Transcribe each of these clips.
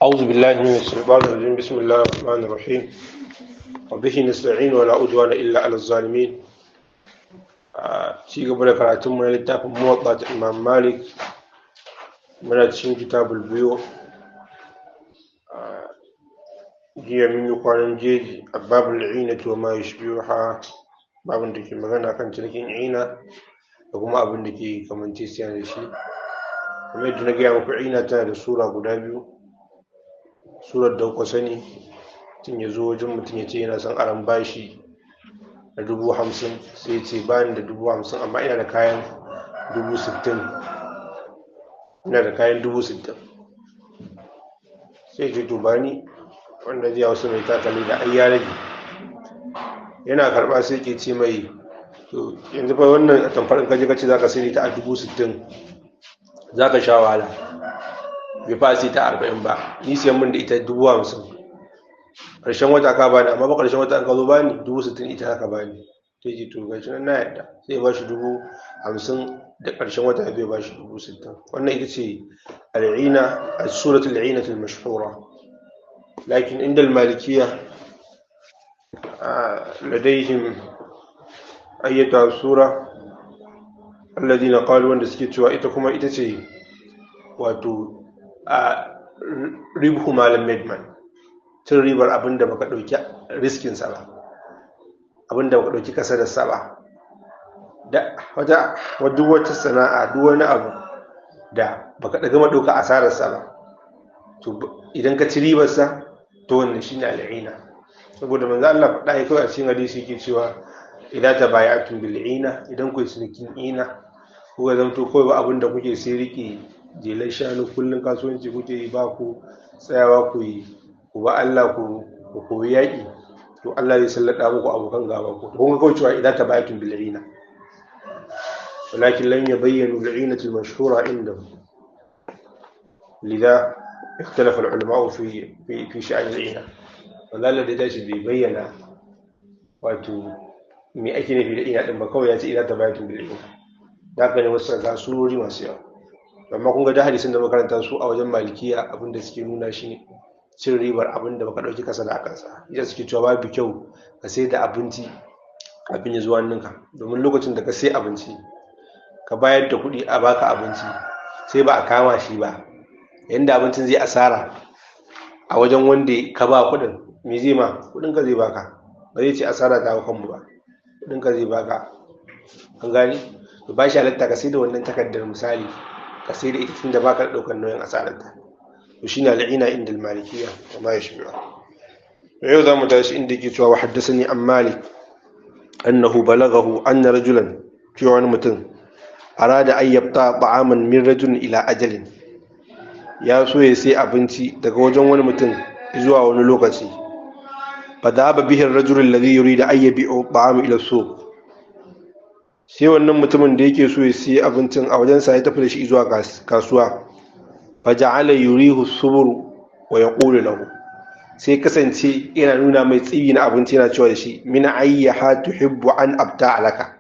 أعوذ بالله من الشيطان الرجيم. بسم الله الرحمن الرحيم، وبه نستعين، ولا عدوان إلا على الظالمين. Ci gaba da karatun mu na littafin Muwatta ta Imam Malik, muna cikin Kitabul Buyu. Jiya mun yi kwanan jeji a babul inati wa ma yushbihuha, babin da ke magana kan cinikin ina da kuma abin da ke kamanceceniya da shi. Kamar yadda na gaya muku, ina tana da sura guda biyu. Surar da kuka sani, mutum ya zo wajen mutum ya ce yana son aron bashi na 50,000, sai ya ce bani da 50,000, amma ina da kayan 60,000, ina da kayan 60,000. Sai ya ce to bani, wanda zai hausa mai takali da ai ya rage. Yana karɓa, sai ke ce mai, to yanzu fa wannan atamfar in ka je ka ce za ka sai ta a 60,000, za ka sha wahala, bai fa sai ta 40 ba. Ni siyan min da ita 50,000, ƙarshen wata ka bani, amma ba ƙarshen wata in ka zo bani 60,000 ita ka bani. Sai ce to gashi nan, na yarda. Sai ya bashi 50,000, da ƙarshen wata zai bashi 60,000. Wannan ita ce al'ina, as-suratul al'inatu al-mashhura. Lakin inda al-malikiyya ladaihim ayyata sura alladhina qalu, wanda suke cewa ita kuma ita ce wato a ribhu malam medman, cin ribar abin da baka ɗauki riskinsa ba, abin da baka ɗauki kasadarsa ba. Da wata duk wata sana'a, duk wani abu da baka gama ɗauka asararsa ba, to idan ka ci ribarsa, to wannan shine al'ina. Saboda manzo Allah faɗa ya kawai a cikin hadisi yake cewa idan tabaya'tum bil ina, idan ku cinikin ina, kuka zamto kawai ba abin da kuke sai riƙe jelar shanu, kullum kasuwanci kuke yi, ba ku tsayawa ku yi ku ba Allah, ku koyi yaƙi, to Allah zai sallada muku abokan gaba. Ku kun ga kawai cewa idan tabaya'tum bil ina, walakin lam yabayyanu al inatu al mashhura indahum, lidha ikhtalafa al ulama fi sha'an al ina. Wallahi da tashi bai bayyana wato me ake nufi da ina din ba, kawai ya ce idan tabaya'tum bil ina. Da haka ne wasu ga surori masu yawa. Amma kun ga da hadisin da makaranta su a wajen malikiya, abinda suke nuna shi ne cin ribar abinda baka dauki kasa da akansa. Idan suke cewa babu kyau ka sai da abinci abin ya zuwa ninka, domin lokacin da ka sai abinci ka bayar da kuɗi a baka abinci, sai ba a kama shi ba, yanda abincin zai asara a wajen wanda ka ba kuɗin, me zai ma? Kuɗin ka zai baka, ba zai ce asara ta hau kanmu ba, kuɗin ka zai baka. An gane? To ba shi halatta ka sai da wannan takardar, misali ka sai da ita tunda baka da ɗaukar nauyin asararta. To shine al'ina inda al-malikiyya wa ma yashbi'u. To yau zamu tashi inda yake cewa wa haddathani an Malik annahu balaghahu anna rajulan, cewa wani mutum arada an yabta ta'aman min rajulin ila ajalin, ya so ya sai abinci daga wajen wani mutum zuwa wani lokaci. Fa dhahaba bihi ar-rajulu alladhi yuridu an yabi'u ta'ama ila suq, sai wannan mutumin da yake so ya siya abincin a wajensa ya tafi da shi zuwa kasuwa. Fa ja'ala yurihu suburu wa yaqulu lahu, sai kasance yana nuna mai tsibi na abinci, yana cewa da shi min ayyaha tuhibbu an abta alaka,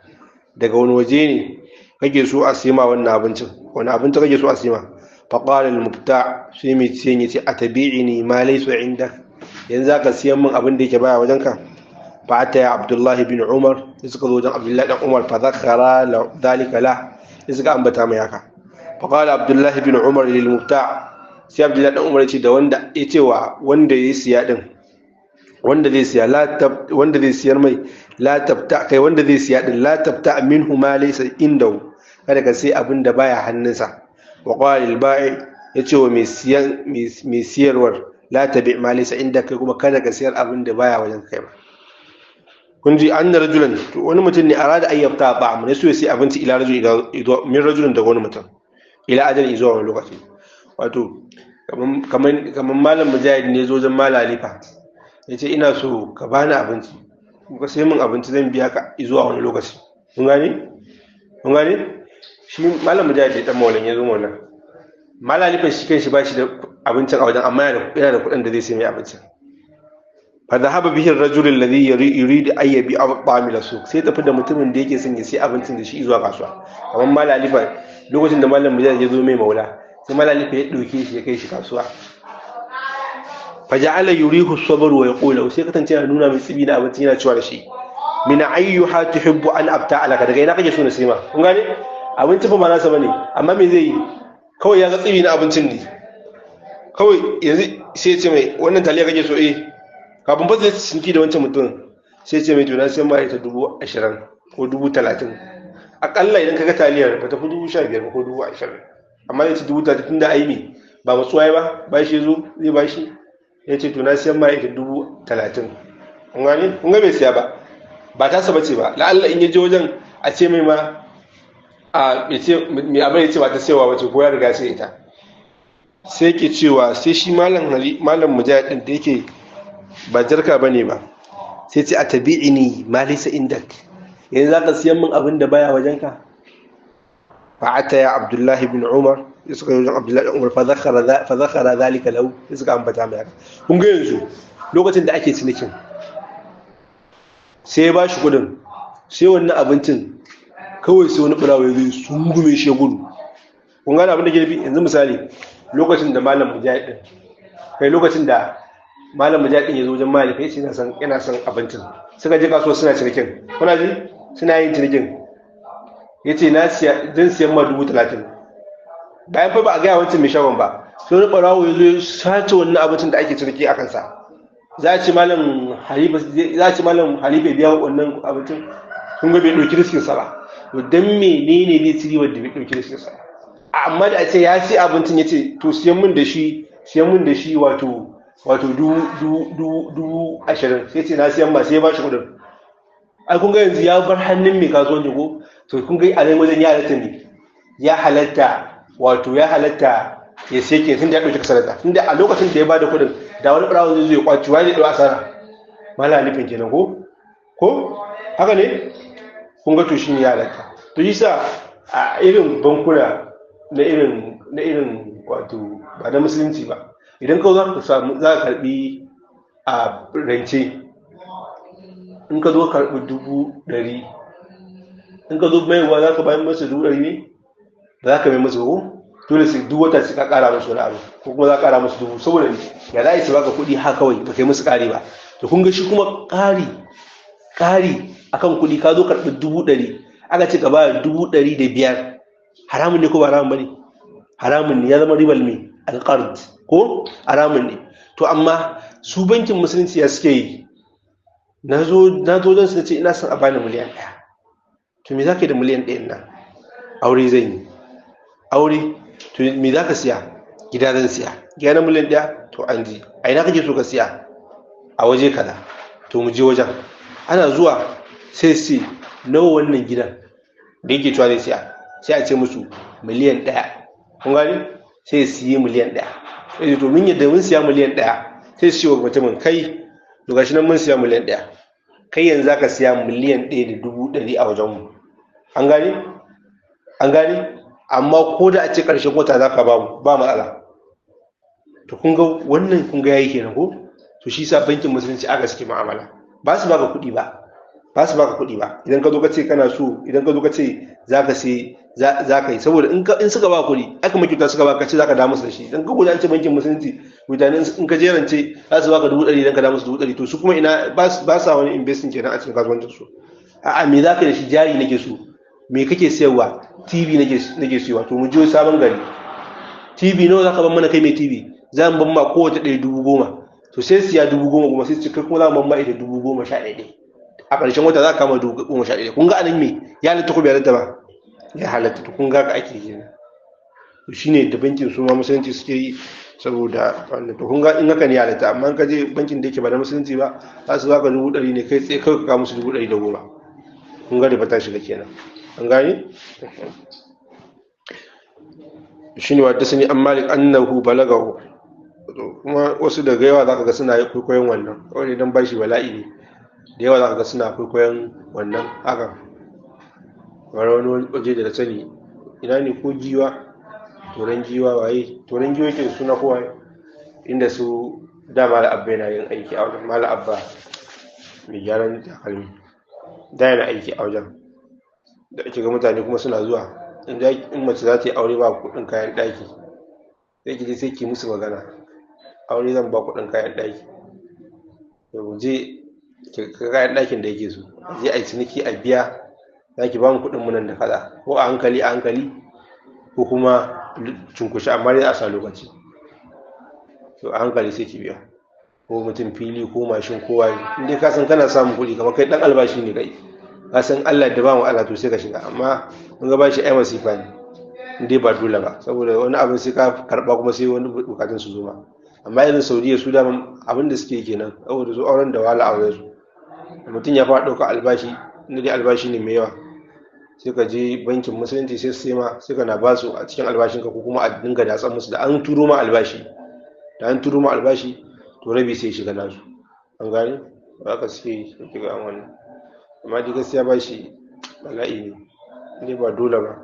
daga wani waje ne kake so a sima wannan abincin, wani abinci kake so a sima? Fa qala al mubta, sai mai siyan yace atabi'ini ma laysa indak, yanzu zaka siyan min abin da yake baya wajenka? Fa ya Abdullahi bin Umar, sai suka zo wajen Abdullahi dan Umar, fa zakara dhalika la, sai suka ambata mai haka. Fa qala Abdullahi bin Umar lil mubta, sai Abdullahi dan Umar yace da wanda yace wa wanda ya siya din, wanda zai siya, la tab, wanda zai siyar mai, la tabta, kai wanda zai siya din, la tabta minhu ma laysa indahu, kada ka sai abin da baya hannunsa. Wa qala lil ba'i, yace wa mai siyan, mai siyarwar, la tabi ma laysa indaka, kuma kada ka siyar abin da baya wajen kai ba. Kun ji an rajulan, to wani mutum ne arada an yabta ta'am ne, so ya sai abinci ila rajul min rajulin, daga wani mutum, ila ajali, zuwa wani lokaci. Wato kaman malam Mujahid ne zo wajen malam Halifa ya ce ina so ka bani abinci, ka sai min abinci, zan biya ka zuwa wani lokaci. Kun gane? Kun gane? Shi malam Mujahid da dan maulan ya zo maulan malam Halifa, shi kanshi ba shi da abincin a wajen, amma yana da kuɗin da zai sai mai abincin. Fa dhahaba bihi ar-rajul alladhi yuridu an yabi'a at-ta'am ila suq, sai tafi da mutumin da yake son ya sai abincin da shi zuwa kasuwa. Kamar malam Halifa, lokacin da malam Mujahid ya zo mai maula, sai malam Halifa ya dauke shi ya kai shi kasuwa. Fa ja'ala yurihu sabr wa yaqulu, sai kasance yana nuna mai tsibi na abincin yana cewa da shi min ayyuha tuhibbu an abta alaka, daga ina kake so na sai ma? Kun gane, abincin fa ba nasa bane, amma me zai yi? Kawai ya ga tsibi na abincin ne kawai yanzu sai ya ce mai wannan taliya kake so? Eh, kafin fa zai cinki da wancan mutum sai ce mai to na sayan ma ita 20,000 ko 30,000 akalla. Idan kaga taliyar ba ta fi 15,000 ba ko 20,000, amma zai ci 30,000 tunda ai me ba matsuwa ba, ba shi zo zai ba shi, ya ce to na siyan ma ita 30,000. Kun gane? Kun ga bai siya ba, ba tasa bace ba. La'alla in ya je wajen a ce mai ma a ya ce mai abin, ya ce ba ta sayawa bace ko ya riga sai ita. Sai ke cewa sai shi malam hali malam mujahid din da yake ba jarka bane ba, sai ce a tabi'ini ma laysa indak, yanzu zaka siyan min abin da baya wajenka? Fa ata ya abdullah ibn umar, suka yi wajen abdullah ibn umar, fa zakara zalika lahu, suka ambata mai haka. Kun ga yanzu lokacin da ake cinikin sai ya ba shi kudin, sai wannan abincin kawai sai wani barawa ya zo sungume shi ya gudu. Kun gane abin da ke nufi? Yanzu misali lokacin da malam mujahid din, kai lokacin da malam mujahid din ya zo wajen malik ya ce yana son abincin, suka je kasuwa suna cinikin, kuna ji suna yin cinikin, ya ce na siya, zan siyan ma 30,000. Bayan fa ba a gaya wancan mai shagon ba, sai wani barawo ya zo ya sace wannan abincin da ake ciniki a kansa. Za a ce malam halifa, za a ce malam halifa ya biya wannan abincin? Kun ga bai ɗauki riskin sa ba. To dan menene zai ci ribar da bai ɗauki riskin sa ba? Amma da a ce ya ci abincin, ya ce to siyan mun da shi, siyan mun da shi wato 20,000, sai ce na siyan ma, sai ya ba shi kuɗin. Ai kun ga yanzu ya bar hannun mai kasuwanci ko? To kun ga a nan wajen ya halatta ne, ya halatta, wato ya halatta ya sai ke, tunda ya ɗauki kasarta, tunda a lokacin da ya bada kuɗin da wani ɓarawo zai zo ya kwaci, wani zai ɗau asara? Malam halifin kenan ko? Ko haka ne? Kun ga to shi ne ya halatta. To shi sa a irin bankuna na irin wato ba na musulunci ba, idan ka zo ka samu za ka karbi a rance, in ka zo karbi 100,000, in ka zo maiwa za ka bayan masa 100,000 ne? Ba za ka mai masa ko? Dole sai duk wata sai ka kara musu wani abu, ko kuma za ka kara musu 1,000, saboda ya za a yi su baka kuɗi ha kawai ba kai musu ƙari ba? To kun ga shi kuma ƙari akan kuɗi, ka zo karɓi 100,000, aka ce ka ba 105,000, haramun ne ko ba haramun ba ne? Haramun ne, ya zama ribal mai alƙard ko? Haramun ne. To amma su bankin musulunci ya suke yi? Na zo don su ce ina son a bani 1,000,000. To me za ka yi da 1,000,000 nan? Aure zan yi. Aure? To me za ka siya? Gida zan siya. Gida na 1,000,000? To an ji. A ina kake so ka siya? A waje kaza. To mu je wajen. Ana zuwa sai su nawa wannan gidan da yake cewa zai siya? Sai a ce musu 1,000,000. Kun gani? Sai su yi 1,000,000, sai to mun yadda mun siya 1,000,000. Sai su yi wa mutumin, kai to gashi nan mun siya 1,000,000, kai yanzu zaka siya 1,100,000 a wajen mu. An gane? An gane? Amma ko da a ce ƙarshen wata za ka ba mu, ba matsala. To kun ga wannan, kun ga yayi kenan ko? To shi sa bankin musulunci aka suke mu'amala, ba su baka kuɗi ba, ba su baka kuɗi ba. Idan ka zo ka ce kana so, idan ka zo ka ce za ka sai, za ka yi, saboda in suka ba kuɗi aka maki kyauta, suka baka ce za ka da musu da shi. Idan ka guji an ce bankin musulunci mutane in ka jerance za su baka 100,000 idan ka da musu 100,000. To su kuma ina ba sa wani investing kenan a cikin kasuwancin su. A'a, me za ka yi da shi? Jari nake so. Me kake sayarwa? TV nake sayarwa. To mu je sabon gari. TV nawa za ka ban mana kai mai TV? Za mu ban ma kowace ɗaya 10,000. To sai siya 10,000 goma, sai su kai kuma za mu ban ma ita 11,000. A ƙarshen wata za ka kama 11,000. Kun ga anan me ya halatta ko bai halatta ba? Ya halatta. To kun ga ka ake kenan. To shine da bankin su ma musulunci suke yi, saboda wannan. To kun ga in haka ne ya halatta, amma in ka je bankin da yake ba na musulunci ba, za su baka 100,000 ne kai tsaye, kai ka kawo musu 110,000. Kun ga riba ta shiga kenan. An gane? Shine wa dasani an malik annahu balagahu. Kuma wasu daga yawa zaka ga suna kwaikwayon wannan kawai idan bashi bala'i ne da yawa, zaka ga suna kwaikwayon wannan haka. Kamar wani waje da na sani, ina ne ko giwa, toron giwa, waye toron giwa yake suna ko waye, inda su da mala abba yana yin aiki a wajen, mala abba mai gyaran takalmi da yana aiki a wajen, da ake ga mutane kuma suna zuwa in mace za ta yi aure ba kuɗin kayan ɗaki, sai ki je sai ki musu magana. Aure zan ba kuɗin kayan ɗaki, to je kayan ɗakin da yake so, je a yi ciniki a biya, za ki ba mu kuɗin mu nan da kaza, ko a hankali a hankali ko kuma cunkushe, amma dai a sa lokaci. To a hankali sai ki biya, ko mutum fili ko mashin ko waye, in dai ka san kana samun kuɗi kamar kai ɗan albashi ne kai, ka san Allah da ba mu Allah, to sai ka shiga. Amma in ga bashi ai masifa ne, in dai ba dole ba, saboda wani abin sai ka karɓa kuma sai wani bukatun su zo ma. Amma irin Saudiya su daman abin da suke kenan, saboda su auren da wahala auren su, mutum ya fara ɗauka albashi, inda dai albashi ne mai yawa, sai ka je bankin musulunci sai su ma sai ka na ba su a cikin albashinka, ko kuma a dinga datsan musu da an turo ma albashi, da an turo ma albashi to rabi sai shiga nasu. An gane ba ka suke yi, sai ga wannan. Amma dai gaskiya bashi bala'i ne, ne ba dole ba,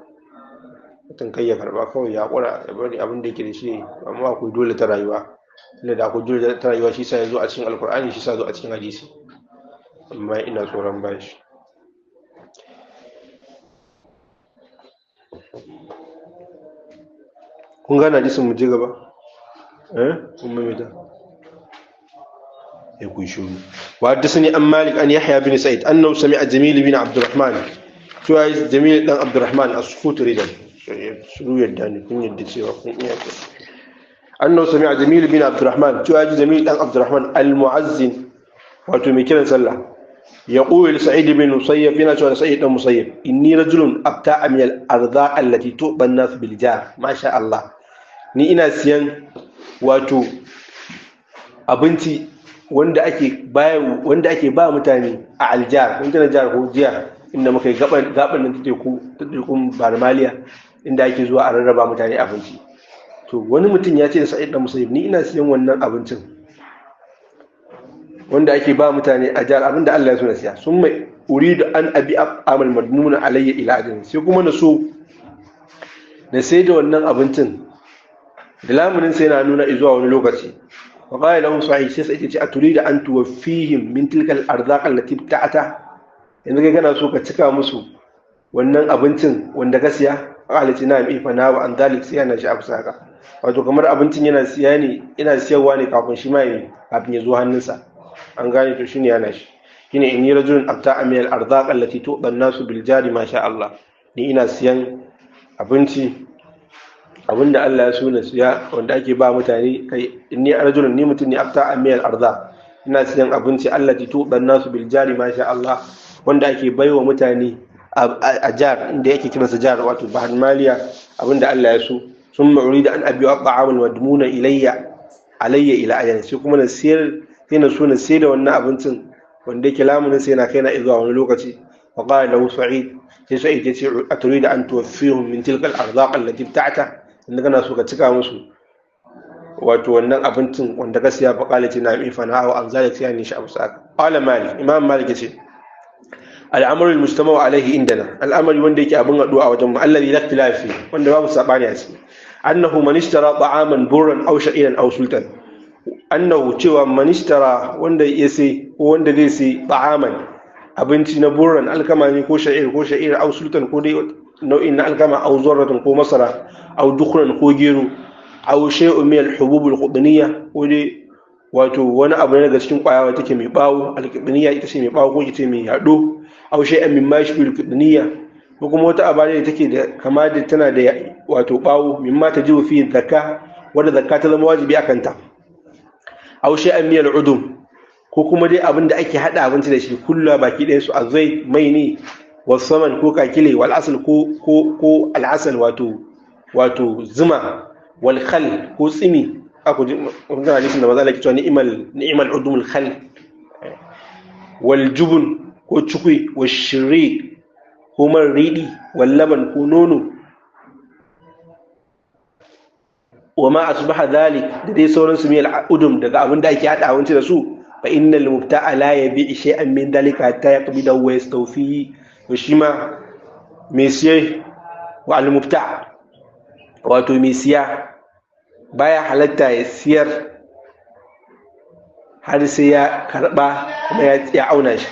mutum kai ya karba kawai ya haƙura ya bari abin da yake da shi. Amma akwai dole ta rayuwa, tunda da akwai dole ta rayuwa shi sa ya zo a cikin Alkur'ani, shi sa zo a cikin hadisi. Amma ina tsoron bashi. Kun gane hadisin? Mu je gaba, eh kun maimaita ya ku shiru. Wa haddathani an Malik an Yahya bin Sa'id annahu sami'a Jamil bin Abdurrahman, cewa Jamil dan Abdurrahman as-sukut ridan shiru yadda ne kun yadda cewa kun iya. Annahu sami'a Jamil bin Abdurrahman, cewa Jamil dan Abdurrahman al-mu'azzin, wato mai kiran sallah, يقول سعيد بن مسيب هنا شو سعيد بن مسيب: إني رجل أبتاع من الأرضاء التي تؤبى الناس بالجار ما شاء الله. Ni ina siyan wato abinci wanda ake bayar, wanda ake ba mutane a aljar. Kun tana jar ko jiya inda muka yi gaban gaban nan ta teku, ta tekun Barmaliya, inda ake zuwa a rarraba mutane abinci. To wani mutum ya ce da Sa'id dan Musayyib: ni ina siyan wannan abincin wanda ake ba mutane a jihar, abinda Allah ya so na siya, sun mai uridu an abi amal madmuna alayya ila ajalin, sai kuma na so na sai da wannan abincin da lamunin sai na nuna zuwa wani lokaci. Wa qala lahum sahih, sai sai ce: aturidu an tuwaffihim min tilka al-arzaq allati ibta'ata? Yanzu kai kana so ka cika musu wannan abincin wanda ka siya? Qala na'am, ifa na wa an dalik, sai yana shi abu saka, wato kamar abincin yana siya ne, yana siyarwa ne kafin shi ma kafin ya zo hannunsa. An gane? To shine yana shi shine inni rajulun abta'a min al-arzaq allati tu'ta an-nasu bil jari ma sha Allah. Ni ina siyan abinci, abinda Allah ya so na siya, wanda ake ba mutane. Kai, inni rajulun, ni mutum ne, abta'a min al-arzaq, ina siyan abinci, allati tu'ta an-nasu bil jari ma sha Allah, wanda ake baiwa mutane a jar, inda yake kiransa jar, wato bahar maliya, abinda Allah ya so. Summa urida an abi ta'amul madmuna ilayya alayya ila ajalin, sai kuma na siyar, sai na so na sai da wannan abincin wanda yake lamunin sai na kai na zuwa wani lokaci. Wa qala lahu Sa'id, sai Sa'id ya ce: aturida an tuwaffihum min tilka al-arzaq allati ibta'ta? Inda kana so ka cika musu wato wannan abincin wanda ka siya? Fa qala na mi fa na wa an zalik, sai ne shi abu saka. Qala Malik, Imam Malik ya ce: al'amru al-mujtama'u alayhi indana, al'amari wanda yake abin haduwa a wajen mu, alladhi la ikhtilafi, wanda babu sabani a ciki, annahu man ishtara ta'aman burran aw sha'iran aw sultan, annahu cewa manishtara, wanda ya sai ko wanda zai sai, ta'aman, abinci na burran, alkama ne, ko sha'ir ko sha'ir, au sultan, ko dai nau'in na alkama, au zarratun, ko masara, au dukhran, ko gero, au shay'un min al-hubub al-qudniyya, ko dai wato wani abu ne daga cikin kwaya wacce take mai bawo, al-qudniyya ita ce mai bawo ko ita mai yado, au shay'an min ma yashbihu al-qudniyya, ko kuma wata aba da take da kama da tana da wato bawo, mimma tajibu fi zakka, wanda zakka ta zama wajibi akan ta, aw shay'an min al'udum, ko kuma dai abin da ake hada abinci da shi, kullu baki ɗayan su, azai mai ne, wasaman ko kakile, wal asal ko al asal, wato zuma, wal khal ko tsimi. Aku ji mun ga hadisin da maza Allah ke cewa ni'mal ni'mal udum al khal, wal jubun ko cikui, wal shirri ko man riɗi, wal laban ko nono, wa ma asbaha dhalik, da dai sauransu, mai al'udum, daga abin da ake hada abinci da su, fa innal mubta'a la yabi'i shay'an min dhalika hatta yaqbida wa yastawfi. To shi ma mai siye, wa al mubta', wato mai siya, baya halatta ya siyar har sai ya karba kuma ya auna shi,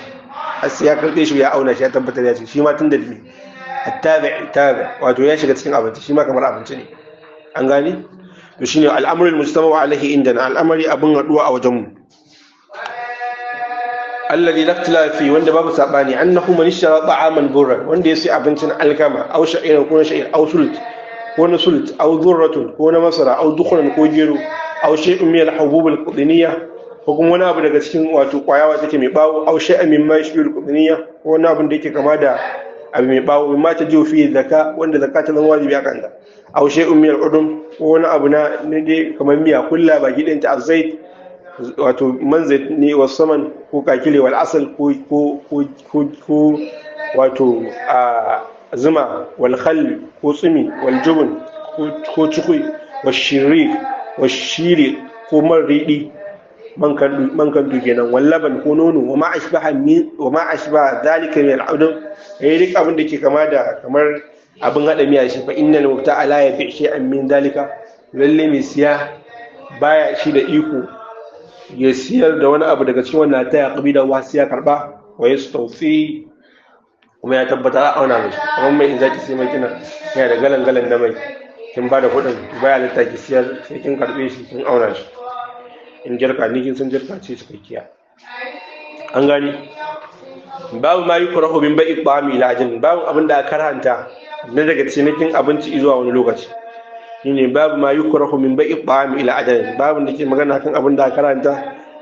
har sai ya karbe shi ya auna shi ya tabbatar ya ce shi ma tunda bi attabi tabi, wato ya shiga cikin abinci, shi ma kamar abinci ne. An gane? To shine al'amrul mujtama'u alaihi indana, al'amari abin haduwa a wajen mu, alladhi la ikhtilafa fi, wanda babu sabani, annahu man ishtara ta'aman burran, wanda ya sai abincin alkama, aw sha'iran ko sha'ir, aw sult ko na sult, aw dhurratun ko na masara, aw dukhran ko gero, aw shay'un min al-hubub al-qudniyya, ko kuma wani abu daga cikin wato kwaya wacce take mai bawo, aw shay'an mimma yashbihu al-qudniyya, ko wani abu da yake kama da abu mai bawo, mimma tajibu fi zakka, wanda zakka ta zama wajibi akan ta, aw shay'un min al-udum, ko wani abu na dai kamar miya kulla baki ɗin ta, azait wato man zait ne, wa saman ko kakile, wal asal ko ko ko ko wato a zuma, wal khal ko tsumi, wal jubun ko cikui, wa shiri wa shiri ko man riɗi, man kan kenan, wal laban ko nono, wa ma ashbaha min wa ma ashbaha zalika min al-udum, yayi duk abin da ke kama da kamar abin hada miya shi, fa innal mubta'a la yabi shay'an min zalika, lalle mai siya baya shi da iko ya siyar da wani abu daga cikin wannan ta yaƙabi da wasu ya karɓa wa ya staufi, kuma ya tabbata a auna mashi. Kamar mai in za ki sai mai kina yana da galan galan na mai, kin ba da kuɗin, baya litta ki siyar sai kin karɓe shi kin auna shi. In jirka ni kin san jirka ce cikakkiya. An gani? Babu ma yukrahu min bai'i ta'ami ila ajalin, babu abin da aka karhanta na daga cinikin abinci zuwa wani lokaci. Shine babu ma yukrahu min bai'i ta'ami ila ajalin, babu da ke magana kan abin da aka karanta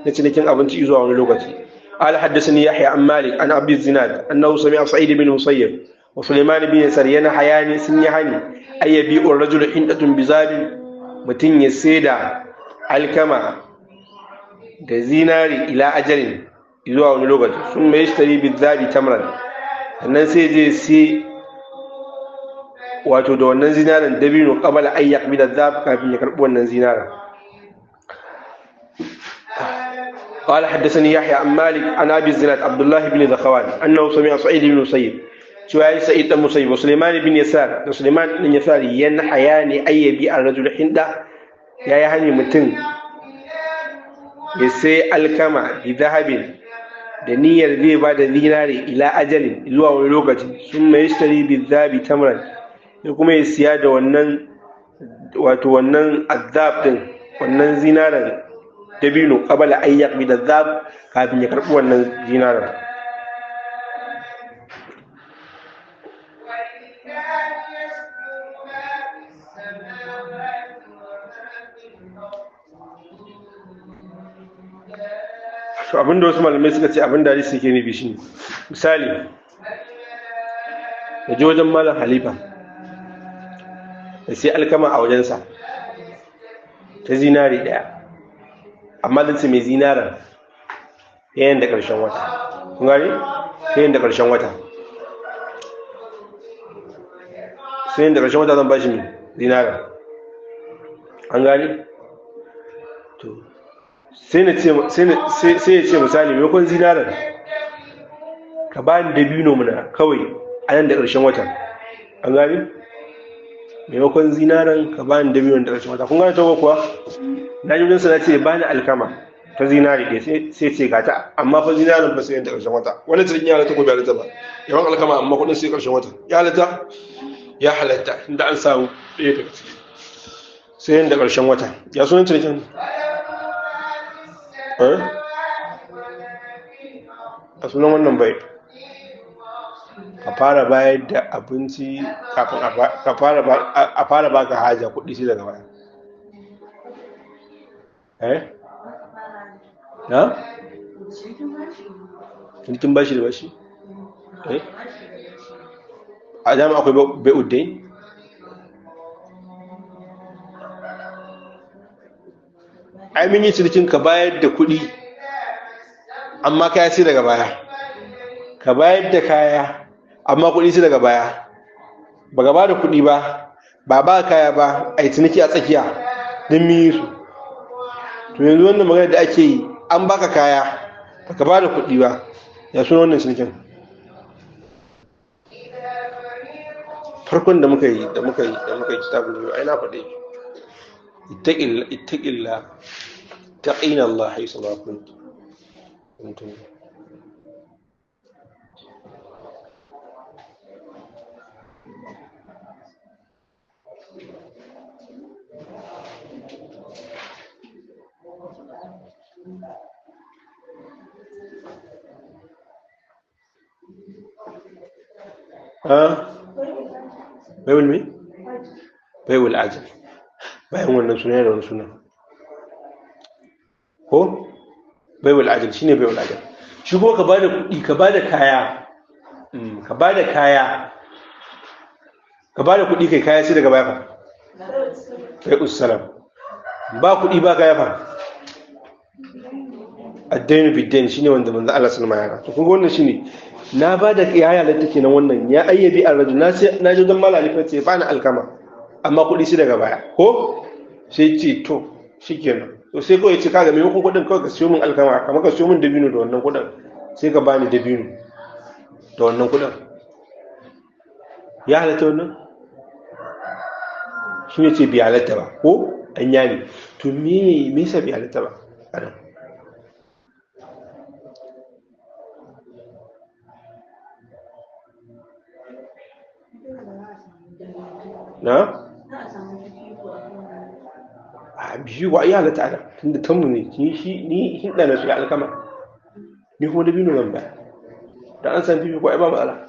na cinikin abinci zuwa wani lokaci. قال حدثني يحيى عن مالك عن أبي الزناد أنه سمع سعيد بن مسيب وسليمان بن يسار ينهيان سن يهني أن يبيع الرجل حنطة بزاب، متن يسيدا alkama da zinari ila ajalin zuwa wani lokaci, sun mai shi bizabi tamran, sannan sai je sai wato da wannan zinarin dabino qabala ay yaqbida dhab, kafin ya karbi wannan zinarin. قال حدثني يحيى عن مالك عن ابي الزناد عبد الله بن ذكوان انه سمع سعيد بن مسيب، شوي سعيد بن مسيب وسليمان بن يسار، سليمان بن يسار ينحيان ان يبيع الرجل حنده، يا يهني متن ya sai alkama bi zahabin da niyyar zai ba da zinare ila ajalin zuwa wani lokaci, sun mai shi bi zabi tamran, ya kuma ya siya da wannan wato wannan azab din, wannan zinaren dabino, qabala an yaqbi da zab, kafin ya karbi wannan zinaren. To abinda wasu malamai suka ce abinda hadisi yake nufi shine, misali ya je wajen malam Halifa da sai alkama a wajensa ta zinari ɗaya, amma zan ce mai zinaran yayin da ƙarshen wata, kun gane, yayin da ƙarshen wata, sai yayin da ƙarshen wata zan bashi mai zinaran, an gane. To sai ya ce misali maimakon zinaran ka ba ni dabino muna kawai a nan da ƙarshen wata, an gane, maimakon zinaran ka ba ni dabino da ƙarshen wata. Kun gane tawo kuwa? Na ji wajen na ce ba ni alkama ta zinari ɗaya, sai ce ga ta, amma fa zinarin fa sai da ƙarshen wata. Wani cikin ya halatta ko bai halatta ba? Yawan alkama amma kuɗin sai ƙarshen wata, ya halatta? Ya halatta, inda an samu ɗaya daga ciki sai da ƙarshen wata. Ya sunan cinikin? A sunan wannan bai ka fara bayar da abinci kafin a fara baka haja, kuɗi sai daga baya. Na? Cinikin bashi da bashi? A dama akwai bai uddai? Ai mun yi cinikin ka bayar da kuɗi amma kaya sai daga baya, ka bayar da kaya amma kuɗi sai daga baya, ba gaba da kuɗi ba, ba ba kaya ba, a yi ciniki a tsakiya don mun yi su. To yanzu wannan magana da ake yi, an baka kaya baka ba da kuɗi ba, ya suna wannan cinikin? Farkon da muka yi da muka yi da muka yi kitabun yau, ai na faɗe ittaqilla taqina Allah haythu ma kuntum. Ha? Bai'ul me? Bai'ul ajal. Bayan wannan suna da wani suna. Ko? Bai'ul ajal shine bai'ul ajal. Shi kuma ka bada kuɗi, ka bada kaya. Ka bada kaya. Ka bada kuɗi kai kaya sai daga baya fa. Bai'us salam. Ba kuɗi ba kaya fa. Addainu biddain shine wanda manzo Allah sallama ya to kun ga wannan shine na ba da ya halatta kenan wannan ya ayyabi ar-rajul na sai na je don malali fa ce ba na alkama amma kuɗi sai daga baya ko sai ce to shikenan to sai kawai ce kaga maimakon kuɗin kawai ka siyo min alkama kamar ka siyo min dabino da wannan kuɗin sai ka bani dabino da wannan kuɗin ya halatta wannan shi ne ce bai halatta ba ko an yani to me yasa bai halatta ba anan na? A biyu wa iya halatta ana tunda tanmu ne shi ni hinda na su ya alkama ni kuma dabino zan baya da an san fifiko ai ba matsala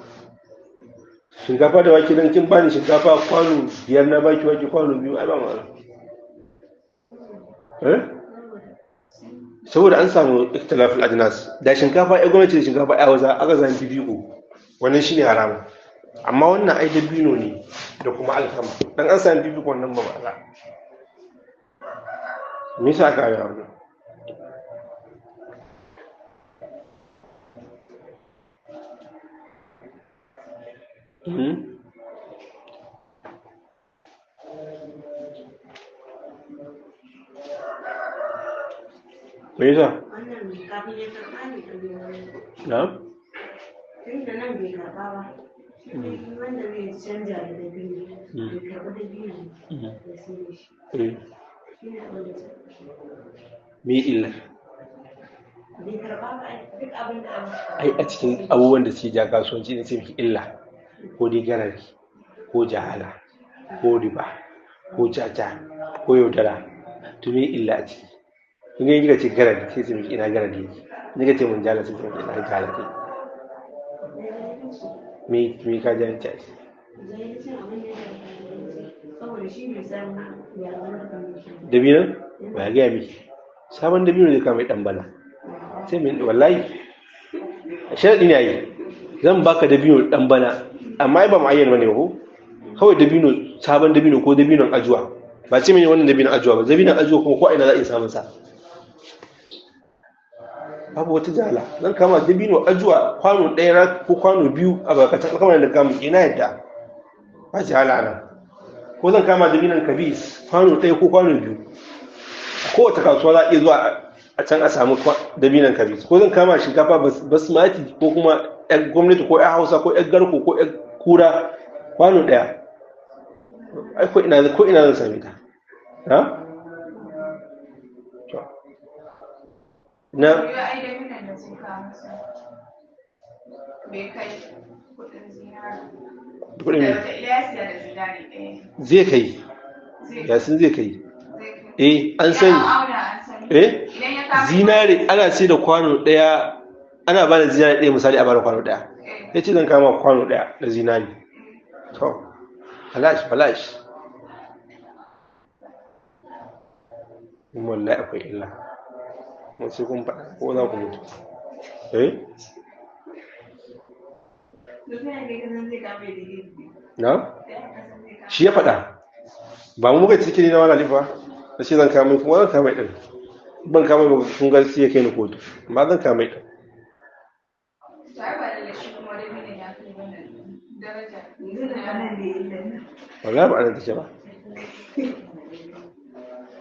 shinkafa da wake dan kin bani shinkafa kwano 5 na baki wake kwano 2 ai ba matsala eh saboda an samu ikhtilaful ajnas da shinkafa ai gwamnati da shinkafa ai Hausa aka zan fifiko wannan shine haramun amma wannan ai dabino ne da kuma alkama dan an sami fifiko wannan ba matsala me yasa aka yi wannan Me yasa? Wannan kafin ya karɓa ne a Na? Tunda nan bai karɓa ba. Wanda zai canja da dabino, bai karɓi dabino da sai shi. Shi ne abin da ta. Me illa? Bai karɓa ba duk abin da aka. Ai a cikin abubuwan da suke ja kasuwanci ne sai miki illa. Ko dai garari, ko jahala, ko riba, ko caca, ko yaudara. To me illa a ciki? In ga kika ce garari sai sai miki ina garari yake. In kika ce mun jahala sai sai miki ina jahala take. Me ka ji ce? Dabino? Ba ya gaya miki. Sabon dabino zai kama ɗan bana. Sai min wallahi. Sharaɗi ne yi. Zan baka dabino ɗan bana. Amma ai ba mu ayyana bane ko? Kawai dabino sabon dabino ko dabinon ajuwa. Ba ce mini wannan dabinon ajuwa ba. Dabinon ajuwa kuma ko a ina za a iya samun sa. Babu wata jahala zan kama dabino ajuwa kwano 1 ko kwano 2 a bakatan alkamar da kamun ina yadda ba jahala nan ko zan kama dabinon kabis kwano 1 ko kwano 2 kowace kasuwa za a iya zuwa a can a samu dabinon kabis ko zan kama shinkafa basmati ko kuma yar gwamnati ko yar hausa ko yar garko ko yar kura kwano 1 ai ko ina zan same ta ha. Na zai kai yasin zai kai eh an sani eh zinare ana sai da kwano 1 ana ba da zinare 1 misali a ba da kwano 1 yace zan kama kwano 1 na zinare to falash falash wallahi akwai illa mun sai kun faɗa ko za ku mutu eh na shi ya faɗa ba mu muka ciki ne na wani alifa da shi zan kama kuma zan kama ɗin ban kama ba kun ga sai ya kai ni kotu amma zan kama ɗin wallahi ba anan take ba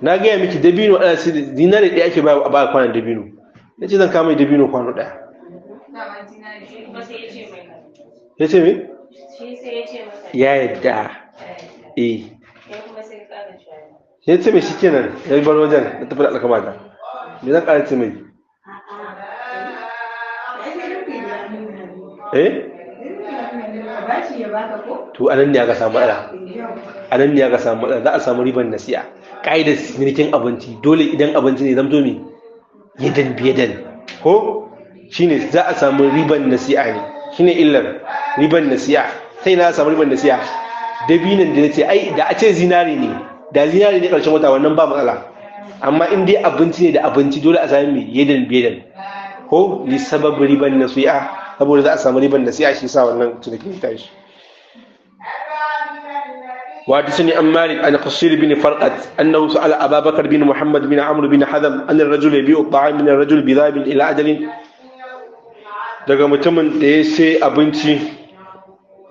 na gaya miki dabino ana sai dinari 1 ake ba ba kwanan dabino nace zan kama dabino kwano 1 ya ce me ya yadda eh ya ce mai shikenan ya bar wajen na tafi da alkamata me zan ƙara ce mai eh to anan ne aka samu matsala anan ne aka samu matsala za a samu riban nasi'a ƙa'idar cinikin abinci dole idan abinci ne zamto me Yadan biyadan ko shine za a samu riban nasi'a ne, shine illar riban nasi'a. Sai na samu riban nasi'a, dabinan da nace ai da a ce zinare ne, da zinare ne karshen wata wannan ba matsala, amma in dai abinci ne da abinci dole a sami mai yadan biyadan ko li sabab riban nasi'a, saboda za a samu riban nasi'a, shi sa wannan cinikin tashi. وحدثني عن مالك عن قصير بن فرقد أنه سأل أبا بكر بن محمد بن عمرو بن حزم أن الرجل يبيع الطعام من الرجل بذهب إلى أجل. Daga mutumin da ya sai abinci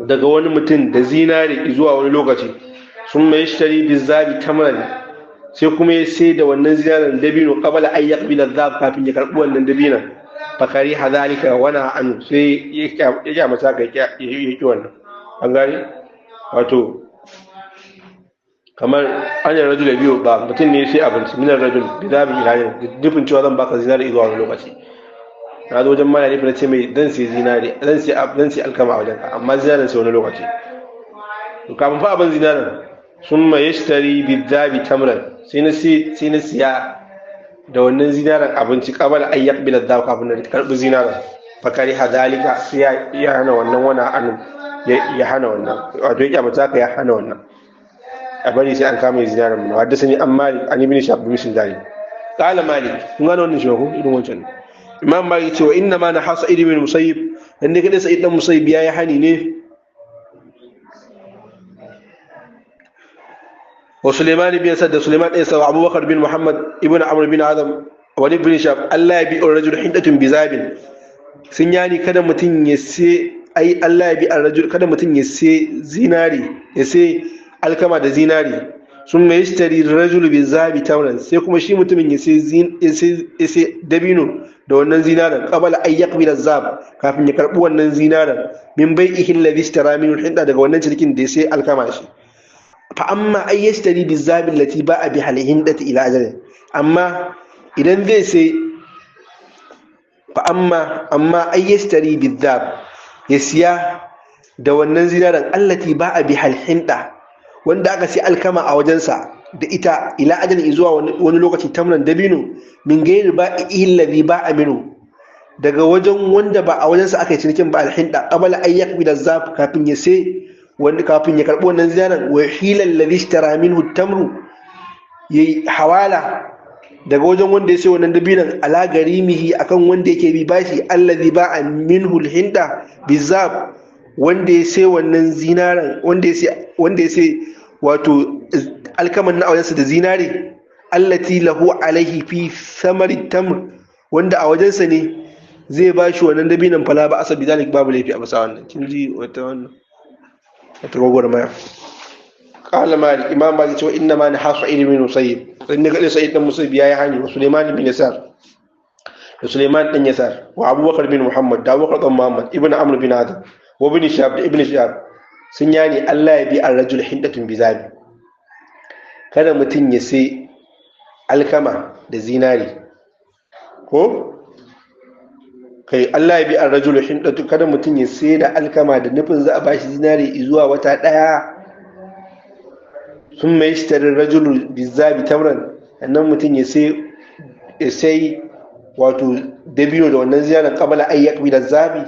daga wani mutum da zinari zuwa wani lokaci, sun mai shari bi zabi tamran, sai kuma ya sai da wannan zinarin dabino qabala ay yaqbila dhab, kafin ya karbi wannan dabinon, fakari hadalika wana an, sai ya kyamata ka ya ki wannan. An gane? Wato kamar an yi rajula biyu ba mutum ne sai abinci minar rajul bi zabi ila yau, nufin cewa zan baka zinari zuwa wani lokaci. Na zo wajen malami na ce mai zan sai zinari, zan sai alkama a wajenka, amma zinarin sai wani lokaci. To kafin fa abin zinarin sun ma yashtari bi zabi tamran, sai na sai na siya da wannan zinarin abinci qabala ay yaqbila dhab, kafin na karbi zinarin, fakari hadalika, sai ya hana wannan, wana anu ya hana wannan, wato ya kyamata ka ya hana wannan, a bari sai an kama zinarin mu. Haddasa ni an Malik an ibn Shahab bi misal dalik. Qala Malik, kun gano wannan shi ko irin wancan Imam Malik cewa inna ma na hasa ibn Musayyib, dan ne kada Sa'id dan Musayyib yayi hani ne wa Sulaiman bin Sa'd da Sulaiman ɗan Sa'd, Abu Bakar bin Muhammad ibn Amr bin Adam wa ibn Shahab, Allah ya bi rajul hindatun bizabin, sun yani kada mutum ya sai, ai Allah ya bi rajul, kada mutum ya sai zinari, ya sai alkama da zinari, sun mai shi rajul bi zabi tamran, sai kuma shi mutumin ya sai dabino da wannan zinarin qabala ay yaqbila zab, kafin ya karbi wannan zinarin, min bai'ihi alladhi ishtara min hinda, daga wannan cinikin da ya sai alkama shi. Fa amma ay yashtari bi zabi allati ba'a bi hindati ila ajalin, amma idan zai sai, fa amma ay yashtari bi zab, ya siya da wannan zinarin allati ba'a bi hinda, wanda aka sai alkama a wajensa da ita, ila ajalin zuwa wani lokaci, tamran dabino, min gairi ba illazi ba aminu, daga wajen wanda ba a wajensa aka yi cinikin ba, alhinda qabala ay yaqbila zaf, kafin ya sai wanda, kafin ya karbi wannan zinaran, wa hila allazi ishtara minhu tamru, yayi hawala daga wajen wanda ya sai wannan dabinon, ala garimihi, akan wanda yake bi bashi, allazi ba minhu alhinda bizab, wanda ya sai wannan zinaran, wanda ya sai wato alkaman na wajensa da zinare, allati lahu alaihi fi samari tamr, wanda a wajensa ne zai ba shi wannan dabinan, fala ba asabi zalik, babu laifi a bisa wannan. Kin ji wata wannan wata gwagwarmaya. Qala Malik, Imam Malik cewa inna ma na hasu ibn Musayyib, sai ne kadai Sa'id dan Musayyib yayi hani, wa Sulaiman bin Yasar da Sulaiman dan Yasar, wa Abubakar bin Muhammad da Abubakar dan Muhammad ibn Amr bin Adam wa ibn Shihab da ibn Shihab, sun yani Allah ya bi ar-rajul hindatun bizabi, kada mutum ya sai alkama da zinari, ko kai Allah ya bi ar-rajul hindatu, kada mutum ya sai da alkama da nufin za a bashi zinari zuwa wata daya, sun mai shitarin rajulu bizabi tamran, annan mutum ya sai wato dabino da wannan zinarin qabala ay yaqbila zabi,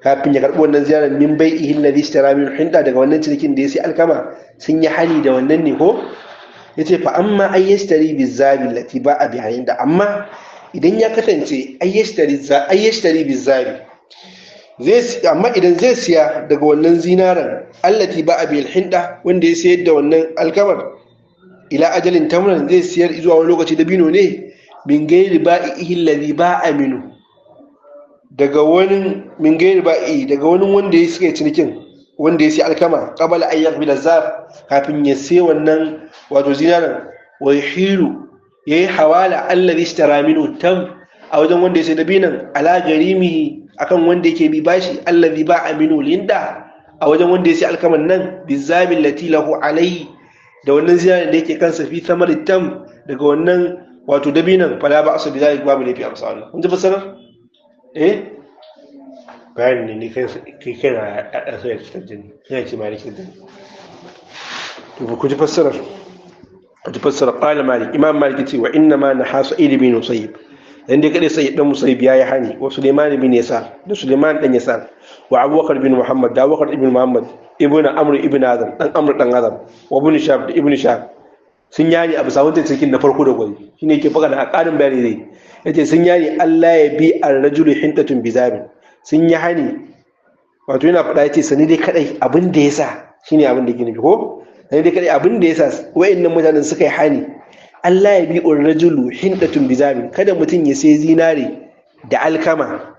kafin ya karɓi wannan ziyarar, min bai ihin ladhi ishtara min hinda, daga wannan cinikin da ya sai alkama, sun yi hani da wannan ne ko. Yace fa amma ay yashtari bizabi lati ba a bi hinda, amma idan ya kasance ay yashtari bizabi zai, amma idan zai siya daga wannan zinaran allati ba a bi hinda, wanda ya sayar da wannan alkamar ila ajalin tamran, zai siyar zuwa wani lokaci dabino ne, min gairi ba'ihi alladhi ba'a minhu, daga wani min gairi ba'i, daga wani wanda ya suka cinikin, wanda ya sai alkama qabala an yaqbila zaf, kafin ya sai wannan wato zinaran, wa yahilu yayi hawala allazi ishtara minhu tam, a wajen wanda ya sai dabinan, ala garimihi, akan wanda yake bi bashi, allazi ba'a minhu linda, a wajen wanda ya sai alkaman nan, bizabi lati lahu alayhi, da wannan zinaran da yake kansa, fi thamari tam, daga wannan wato dabinan, fala ba asu bizalik, babu laifi a masa wannan. Kun ji fasarar? Bayanin ne kai kai na ya so ya fitar da ni, ya ce ma rikitar da ni. To ku ji fassarar. Fassara qala Malik, Imam Malik ce wa inna ma naha Sa'id bin Musayyib, dan dai kadai Sa'id dan Musayyib yayi hani, wa Sulaiman bin Yasar, da Sulaiman dan Yasar, wa Abubakar bin Muhammad, da Abubakar ibn Muhammad ibn Amr ibn Azam, dan Amr dan Azam, wa ibn Shahab, da ibn Shahab, sun yani abu sabon cikin na farko da gwani shine yake faɗa a ƙarin bayani zai yace sun yani Allah ya bi ar-rajulu hintatun bizabin, sun yi hani, wato yana faɗa yace sani dai kadai abin da yasa shine abin da yake nufi ko sani dai kadai abin da yasa wayannan mutanen suka yi hani Allah ya bi ar-rajulu hintatun bizabin, kada mutum ya sai zinare da alkama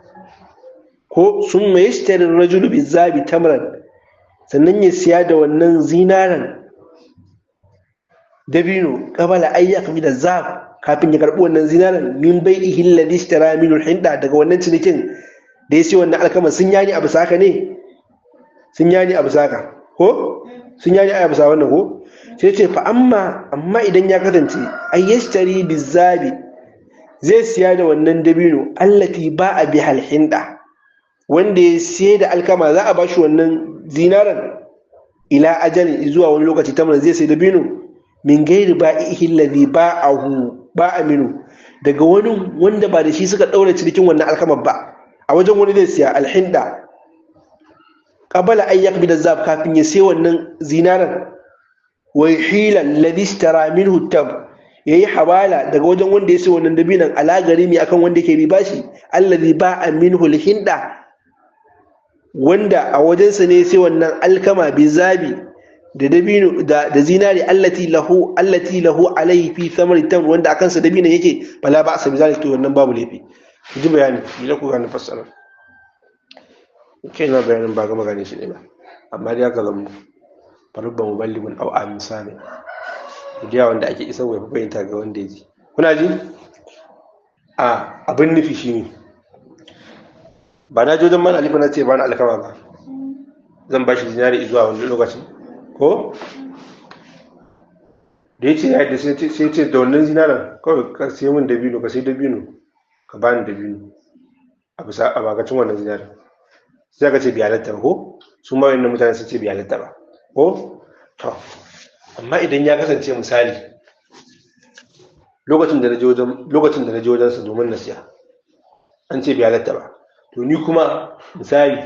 ko sun mai yashtari ar-rajulu bizabi tamran, sannan ya siya da wannan zinaren dabino qabala ay yaqbi da zab, kafin ya karbi wannan zinaran min bai'ihi alladhi ishtara min al-hinda, daga wannan cinikin da ya siyo wannan alkama, sun yani abu saka ne, sun yani abu saka ko sun yani abu sa wannan ko sai ce fa amma idan ya kasance ay yashtari bizabi, zai siya da wannan dabino allati ba'a biha al-hinda, wanda ya siya da alkama za a bashi wannan zinaran ila ajalin zuwa wani lokaci tamar zai sai dabino min gairi ba'ihi alladhi ba'ahu ba'a minu, daga wani wanda ba da shi suka daura cinikin wannan alkamar ba, a wajen wani zai siya alhinda qabala ay yaqbida zab, kafin ya sai wannan zinaran, wa hila alladhi ishtara minhu tab, yayi hawala daga wajen wanda ya sai wannan dabinan ala garimi akan wanda yake bi bashi alladhi ba'a minhu alhinda, wanda a wajensa ne sai wannan alkama bi zabi da dabino da zinari allati lahu alayhi fi thamari tamr, wanda akan sa dabino yake, bala ba sa bizalik, to wannan babu laifi. Ji bayani bila ku gane fassara kai na bayanin ba gama gane shi ne ba, amma dai haka zamu farubba muballighun aw amin sami idiya wanda ake isa wai fahimta ga wanda yaji. Kuna ji a abin nufi shine ba na jojon mana alifa na ce ba na alkama ba, zan bashi zinari zuwa wani lokaci ko da ya ce ya yadda sai ce da wannan zinaran kawai ka sai min dabino, ka sai dabino ka bani dabino a bisa a bakacin wannan zinaran, sai aka ce biyalatta ba ko su ma wannan mutane sun ce biyalatta ba ko. To amma idan ya kasance misali lokacin da na je wajen sa domin na siya an ce biyalatta ba, to ni kuma misali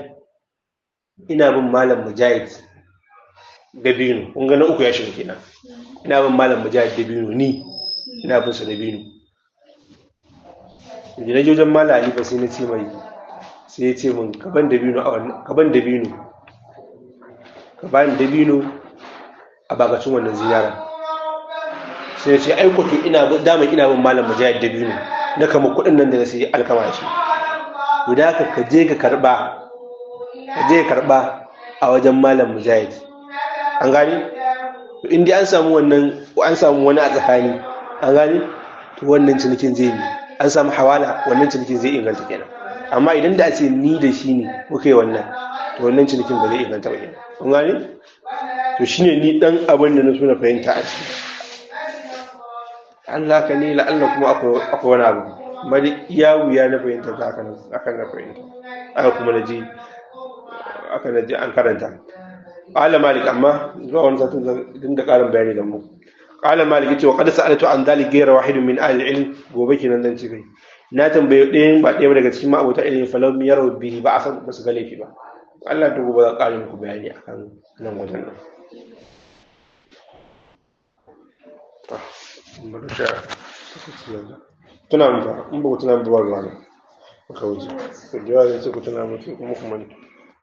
ina bin malam Mujahid dabino, kun ga na uku ya shiga kenan, ina bin malam Mujahid dabino, ni ina bin sa dabino, da na je wajen malam Ali ba sai na ce mai, sai ya ce min ka ban dabino a wannan, ka ban dabino, ka ban dabino a bakacin wannan ziyara, sai ya ce ai ko to ina dama ina bin malam Mujahid dabino na kama kuɗin nan da na sayi alkama shi, guda ka je ka karba, ka je ka karba a wajen malam Mujahid. An gane? To in dai an samu wannan, an samu wani a tsakani, an gane? To wannan cinikin zai yi, an samu hawala, wannan cinikin zai inganta kenan. Amma idan da a ce ni da shi ne muka yi wannan, to wannan cinikin ba zai inganta ba kenan. An gane? To shine ni dan abin da na so na fahimta a ciki. Allah ka ne la'alla kuma akwai wani abu. Amma dai iya wuya na fahimta ta haka na fahimta. Aka kuma na ji, aka na ji an karanta. Qala Malik, amma zuwa wani satin zan da ƙarin bayani da mu. Qala Malik yace wa qad sa'altu an dhalik ghayra wahid min ahli al-ilm, gobe kenan zan ci kai. Na tambaye ɗayan ba ɗaya daga cikin ma'abota ilimi falam yaraw bihi ba asan ba su ga laifi ba. Allah ta gobe zan ƙara muku bayani akan nan wajen nan. Tuna mu fa, in ba ku tuna mu ba ruwa ne. Muka wuce. Ku jira zai ce ku tuna mu kuma kuma ne.